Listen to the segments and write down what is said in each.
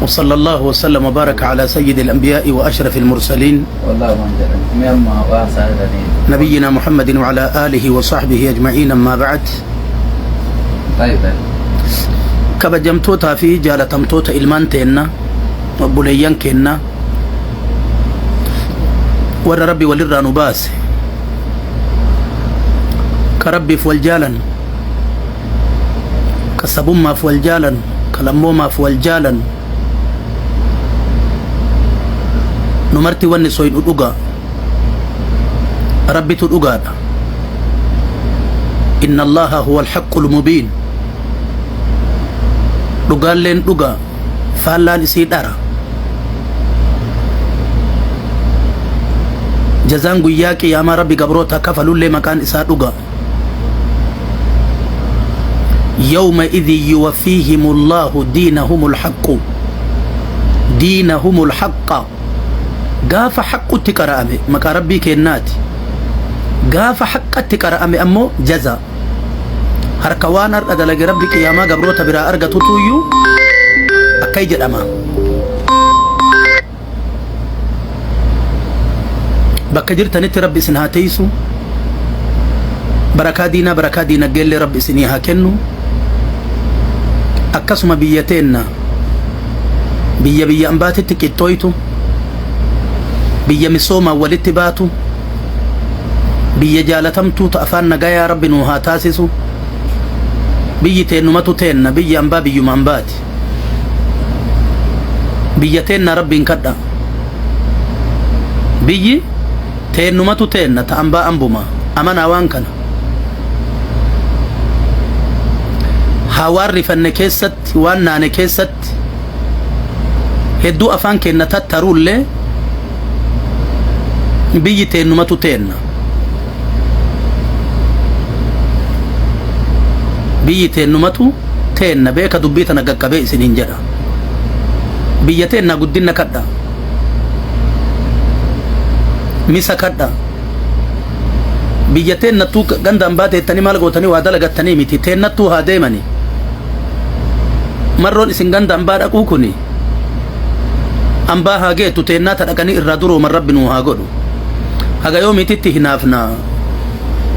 وصلى الله وسلم وبارك على سيد الأنبياء وأشرف المرسلين Wallaahi waan jedhan. Mee amma waan isaa jedhanii. نبينا محمد وعلى آله وصحبه أجمعين أما بعد. طيب طيب. Kabajamtootaa fi jaalatamtoota ilmaan teenna, obboleeyyan keenna, warra Rabbi walirraa nu baase, ka Rabbiif wal jaalan, ka sabummaaf wal jaalan, ka lammoomaaf wal jaalan, nu marti wanni soynu dhugaa. Rabbitu dhugaadha. Inna Allaha huwa alhaqqul mubiin. Dhugaalleen dhugaa, faallaan isii dhara. Jazaan guyyaa qiyaamaa Rabbi gabroota kafalullee maqaan isaa dhugaa. Yawma idhin yuwaffiihimullahu diinahumul haqqu, diinahumul haqqa. Gaafa haqqutti qara'ame maqaa Rabbii kennaati. Gaafa haqqatti qara'ame ammoo jaza harka waan har'a dalage Rabbi qiyaamaa gabroota biraa argatutuyyuu akkai jedhama. Bakka jirtanitti Rabbi isin haa teeysu. Barakaa diinaa, barakaa diinaggeellee Rabbi isinii haa kennu. Akkasuma biyya teenna, biyya biyya ambaatitti qixxooytu, biyya misoomaan walitti baatu, biyya jaalatamtuu ta afaan nagayaa Rabbi nuu haa taasisu. Biyyi teennumatu teenna, biyyi ambaa biyyuma ambaati. Biyya teenna Rabbiin kadha. Biyyi teennumatu teenna, ta ambaa ambuma. Amanaa waan kana. Haa waan rifanne keessatti, waan naane keessatti hedduu afaan keenna tattaruullee, biyyi teennumatu teenna. Biyyi teennumatu teenna. Beeka, dubbii tana qaqqabee isiniin jedha. Biyya teenna guddinna kadha, misa kadha. Biyya teennattuu gandaan baateettanii maal gootanii waa dalagattanii miti, teennattuu haa deemani. Marroon isin ganda ambaa dhaquu kuni ambaa haa geettu, teennaa ta dhaqanii irraa durooman Rabbi nuu haa godhu. Haga yoomiititti hinaafna?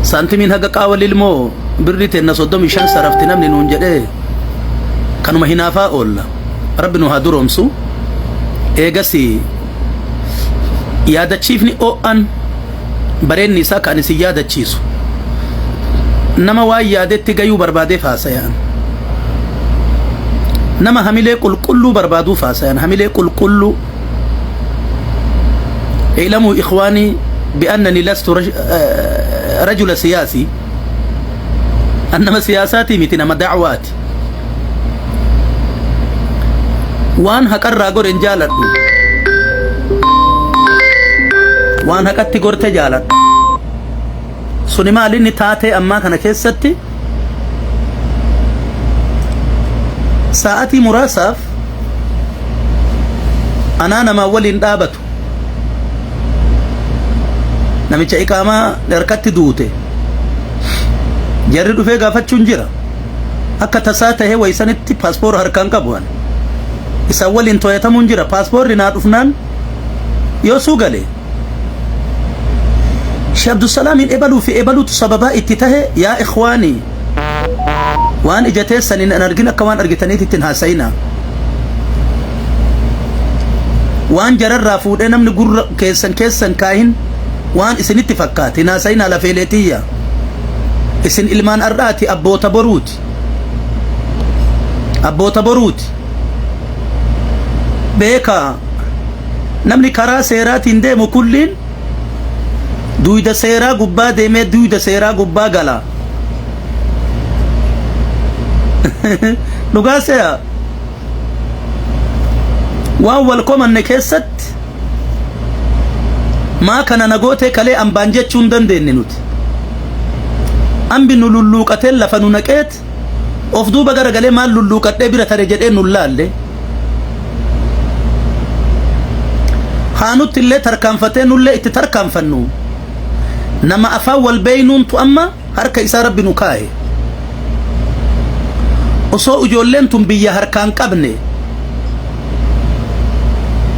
Saantimiin haga qaawa lilmoo birri teenna 35 sarafti namni nuun jedhee kanuma hinaafaa oolla. Rabbi nu haa duroomsu. Eegasi yaadachiifni o'an bareenni isaa kan isin yaadachiisu, nama waan yaadetti gayuu barbaadeef haasayaan, nama hamilee qulqulluu barbaaduuf haasayaan, hamilee qulqulluu. اعلموا إخواني بأنني لست رجل سياسي. أنما سياساتي miti, nama dacwaati. Waan haqarraa goren jaaladhu, waan haqatti gorte jaaladhu. Suni maal inni taatee ammaa kana keessatti sa'atii muraasaaf anaa namaa waliin dhaabatu, namicha iqaamaa harkatti duute jarri dhufee gaafachuun jira. Akka tasaa tahee waysanitti paaspoora harkaan qabu ani isaan waliin to'atamuun jira. Paaspoorri naa dhufnaan yoo suu gale Sheekh Abdusalaamiin ebaluu fi ebaluutu sababaa itti tahe. Yaa ikhwaanii, waan ija teessaniin an argin akka waan argitaniitti ittiin haasayinaa. Waan jararraa fuudhee namni gurra keessan keessan kaahin waan isinitti fakkaate hin haasayinaa. Lafeeleetiyya, isin ilmaan har'aati, abboota boruuti, abboota boruuti. Beekaa, namni karaa seeraatiin deemu kulliin duyda seeraa gubbaa deemee duyda seeraa gubbaa gala. Dhugaa se'a. Waan wal komanne keessatti maa kana na gootee kalee ambaan jechuu hin dandeenye nuti. Ambi nu lulluuqatee lafa nu naqeet of duuba garagalee maal lulluuqadhee bira tare jedhee nu laalle. Haa nutti illee tarkaanfatee nullee itti tarkaanfannu, nama afaan wal beeynuuntu amma harka isaa Rabbi nu kaa'e. Osoo ijoolleen tun biyya harkaan qabne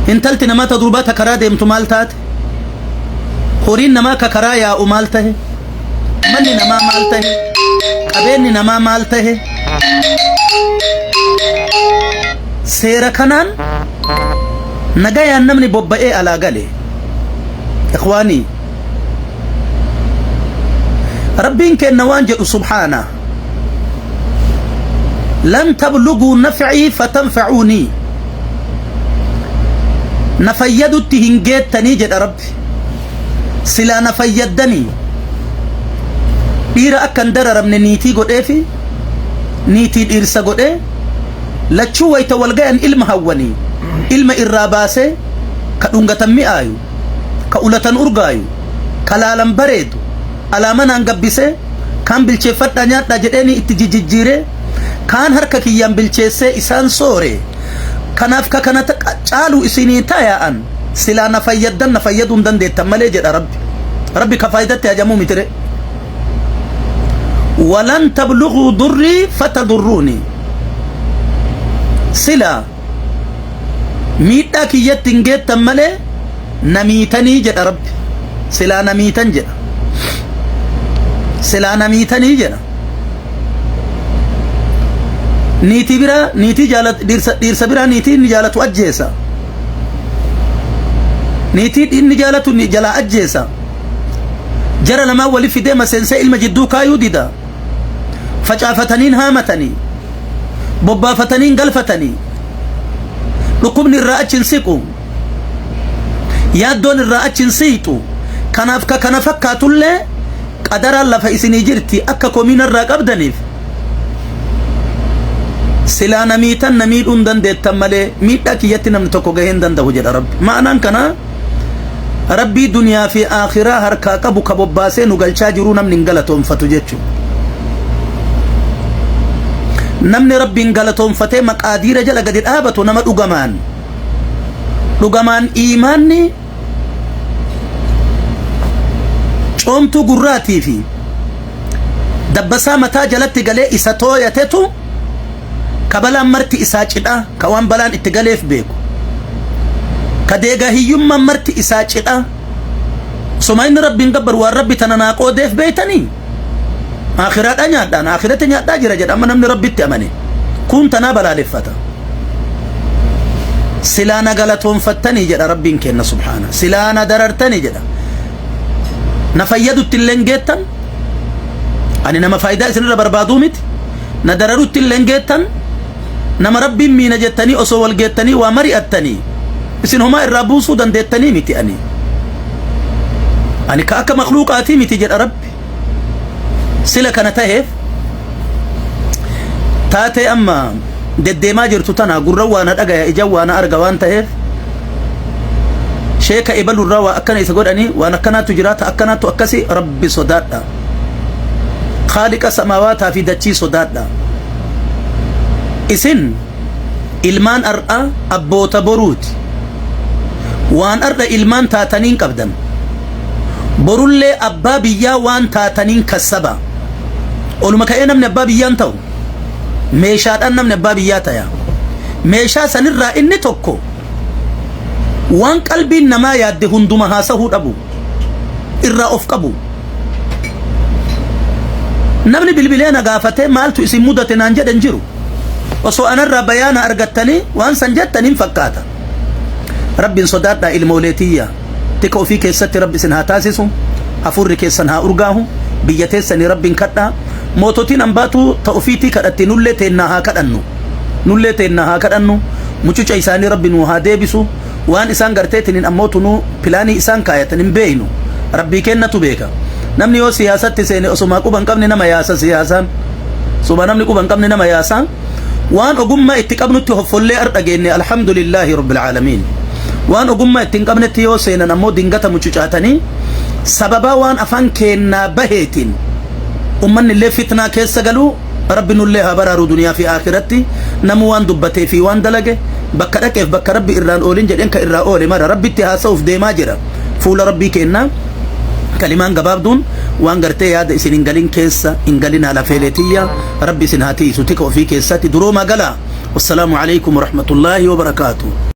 Intalti namaa ta durbaa ta karaa deemtu maal taate? Horiin namaa ka karaa yaa'u maal tahe? Manni namaa maal tahe? Qabeenyi namaa maal tahe? Seera kanaan nagayaan namni bobba'ee alaa gale. Ikhwaanii, Rabbiin keenna waan jedhu subhaana. Lan tabluguu nafcii fatanfacuunii. Na fayyadutti hin geettanii jedha Rabbi. Silaa na fayyaddanii dhiira akka hin dararamne niitii godheefi niitii dhiirsa godhee lachuu wayta wal gayan ilma hawwanii ilma irraa baasee ka dhungatan mi'aayu ka ulatan urgaayu ka laalan bareedu alaa manaan gabbisee kaan bilcheeffadhaa nyaadhaa jedheeni itti jijijjiiree kaan harka kiyyaan bilcheessee isaan soore kanaaf ka kana caalu isinii tayaa'an silaa na fayyaddan na fayyaduu hin dandeettan malee jedha Rabbi. Rabbi ka faayidatti hajamuu mitire. Walan tabluguu durrii fatadurruuni. Silaa miidhaa kiyyatti hin geettan malee na miitanii jedha Rabbi. Silaa na miitan jedha. Silaa na miitanii jedha. Niitii biraa niitii jaalat dhiirsa dhiirsa biraa niitii inni jaalatu ajjeesa. Niitii inni jaalatu ni jalaa ajjeesa. Jara lamaan wali fidee maseensee ilma jidduu kaayuu dida. Facaafataniin haamatanii. Bobbaafataniin galfatanii. Dhukkubni irraa achi hin siqu. Yaaddoon irraa achi hin siqxu. Kanaaf ka kana fakkaatullee qadaraan lafa isinii jirti akka komii narraa qabdaniif silaa na miitan na miidhuu hin dandeettan malee miidhaa kiyyatti namni tokko gahee hin danda'u jedha Rabbi. Ma'anaan kanaa Rabbii duniyaa fi aakhiraa harkaa qabu ka bobbaasee nu galchaa jiruu namni hin galatoonfatu jechuudha. Namni Rabbiin galatoonfatee maqaadiira jala gadi dhaabatu nama dhugamaan dhugamaan iimaanni coomtuu gurraatii fi dabbasaa mataa jalatti galee isa tooyatetu ka balaan marti isaa cidhaa ka waan balaan itti galeef beeku ka deegaa hiyyummaan marti isaa cidhaa soma inni Rabbiin gabbaru waan Rabbi tana naa qoodeef beeytanii aakhiraadhaa nyaadhaan aakhiratti nyaadhaa jira jedha amma namni Rabbitti amane kun tanaa balaaleffata silaa na galatoonfattanii jedha Rabbiin kenna subhaana silaa na darartanii jedha na fayyadutti illee hin geettan ani nama faayidaa isinirra barbaaduu miti na dararutti illee hin geettan nama Rabbiin miina jettanii osoo wal geettanii waa mari'attanii isin homaa irraa buusuu dandeettanii miti ani ani ka akka makluuqaatii miti jedha Rabbi sila kana taheef taatee amma deddeemaa jirtu tana gurra waa na dhagaya ija waa na arga waan taheef sheeka ebalurraa waa akkana isa godhanii waan akkanaatu jira ta akkanaatu akkasi Rabbi sodaadha khaaliqa samawaataa fi dachii sodaadha isin ilmaan ar'a abboota boruuti waan ar'a ilmaan taataniin qabdan borullee abbaa biyyaa waan taataniin kassaba oluma ka'ee namni abbaa biyyaan ta'u meeshaadhaan namni abbaa biyyaa taya meeshaa sanirraa inni tokko waan qalbiin namaa yaadde hunduma haasahuu dhabu irraa of qabu namni bilbilee na gaafatee maaltu isin mudate naan jedhan jiru osoo anarraa bayaana argattanii waan san jettan hin fakkaata Rabbiin sodaadhaa ilmoolee tiyya tika ofii keessatti Rabbi isin haa taasisu hafuurri keessan haa urgaahu biyya teessanii Rabbiin kadhaa moototiin ambaatu ta ofiitii kadhatti nullee teennaa haa kadhannu nullee teennaa haa kadhannu mucuca isaanii Rabbi nuu haa deebisu waan isaan garteetiniin ammoo tunuu pilaanii isaan kaayatan hin beeynu Rabbii kennatu beeka namni yoo siyaasatti seene osomaa quba hin qabne nama yaasa siyaasaan suba namni quba hin qabne nama yaasa waan ogummaa itti qabnutti hoffollee ardha geenne alhamdulillaahi rabbil aalamiin waan ogummaa itti hin qabnetti yoo seenan ammoo dingata mucucaatanii sababaa waan afaan keennaa baheetiin ummanni illee fitnaa keessa galuu Rabbi nullee haa baraaru duniyaa fi aakiratti namu waan dubbatee fi waan dalage bakka dhaqeef bakka Rabbi irraan oolin jedheen ka irraa oole mara Rabbitti haasa'uuf deemaa jira fuula Rabbii keennaa kalimaan gabaabduun waan gartee yaada isin hin galin keessa hin galinaa lafeelee tiyya Rabbi isin haa tiisu tika ofii keessatti duroomaa galaa wassalaamu alaikum warahmatullaahi wabarakaatu.